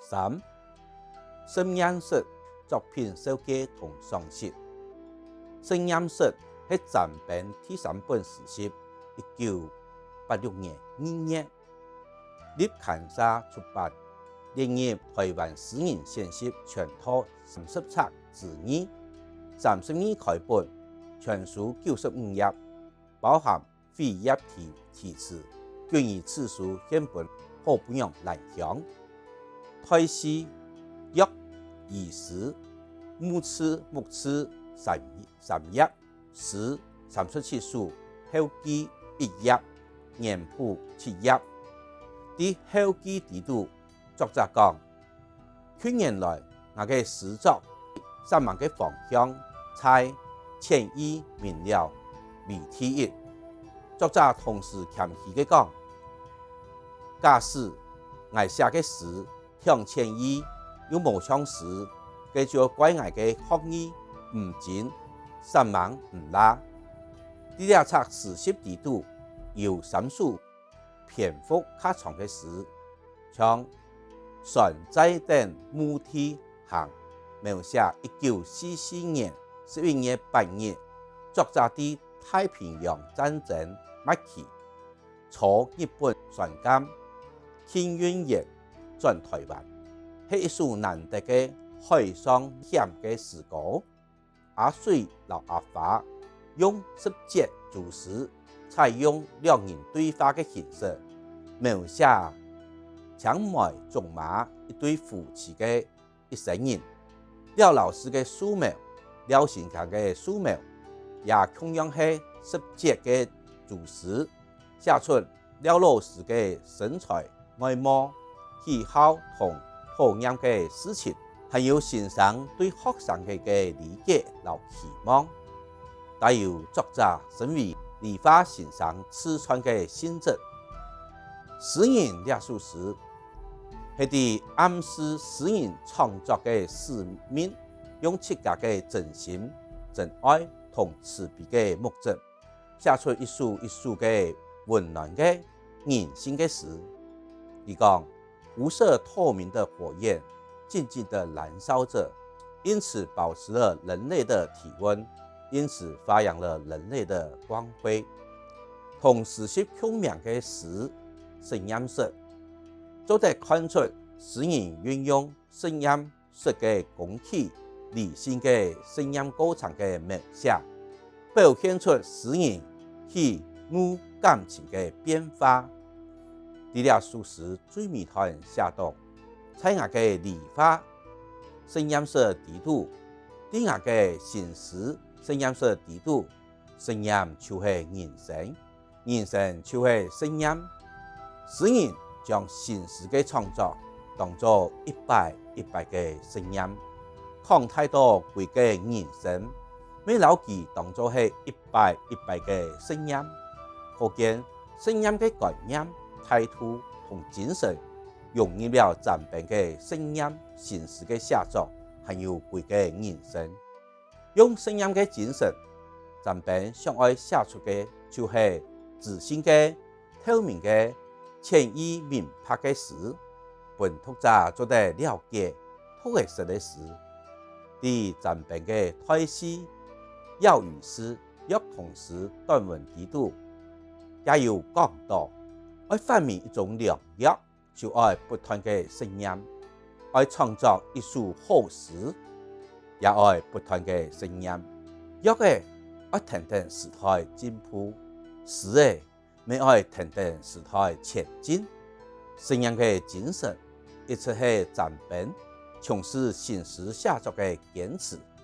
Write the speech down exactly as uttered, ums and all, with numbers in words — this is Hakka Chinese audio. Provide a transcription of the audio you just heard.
三、實驗室作品紹介同賞析。實驗室係詹冰第三本詩集，一九八六年二月，俐刊社出版，列入台灣詩人選集全套三十冊之二，三十二開本，全書九十五頁，包含 扉頁題、題詞，均以此書獻分好朋友蘭香。代序：藥、醫師、目次、目次三、三頁、詩三十七首、後記一頁、年譜七頁。在後記裡肚，作者講： 近年來，𠊎个詩作散漫个方向在淺意明瞭為第一。作者同時謙虛个講：假使𠊎寫个詩忒淺意，又無像詩，該就怪𠊎个學藝毋精，散漫毋罅。在這冊詩集裡肚，有三首 篇幅較長个詩，像《船載等墓地行》，描寫一九四四年十一月八日，作者在太平洋戰爭末期，坐日本船艦慶運丸轉台灣，係一首難得个海上險个詩歌。 阿水摎阿花用十節組詩，採用兩人對話个形式，描寫青梅竹馬一對夫妻个一生人。廖老師个素描、廖先生个素描，也共樣係十節个組詩，寫出 廖老師个身材、外貌、喜好同討厭个事情，還有先生對學生个个理解摎期望，帶有作者身為理化先生自傳个性質。詩人這首詩，係在暗示詩人創作个使命，用自家个真心、真愛同慈悲个目汁， 寫出一首一首个溫暖个人性个詩。佢講：「無色透明的火焰靜靜地燃燒著，因此保持了人類的體溫，因此發揚了人類的光輝。」同詩集共名个詩，實驗室，做得看出詩人運用實驗 室个空氣、理性个實驗過程个描寫，表現出詩人喜惡感情个變化。在這首詩最尾段寫到：「在𠊎个理化實驗室裡肚，在𠊎个新詩實驗室裡肚，實驗就係人生。」 人生就係實驗。詩人將新詩个創作當做一擺一擺个實驗，擴大到歸個人生，乜摎佢當做係一擺一擺个實驗。可見，實驗个觀念、態度同精神融入了詹冰个實驗新詩个寫作，還有歸個人生。 用實驗个精神，詹冰想愛寫出个就係自信个、透明个、淺意明白个詩，分讀者做得了解、讀會識个詩。在詹冰个代序、藥與詩、藥同詩短文裡肚，也有講到，愛發明一種良藥， 就愛不斷个實驗，愛創作一首好詩，也愛不斷个實驗。藥仔愛跈等時代進步，詩仔乜愛跈等時代前進。實驗个精神一直係詹冰從事新詩寫作个堅持。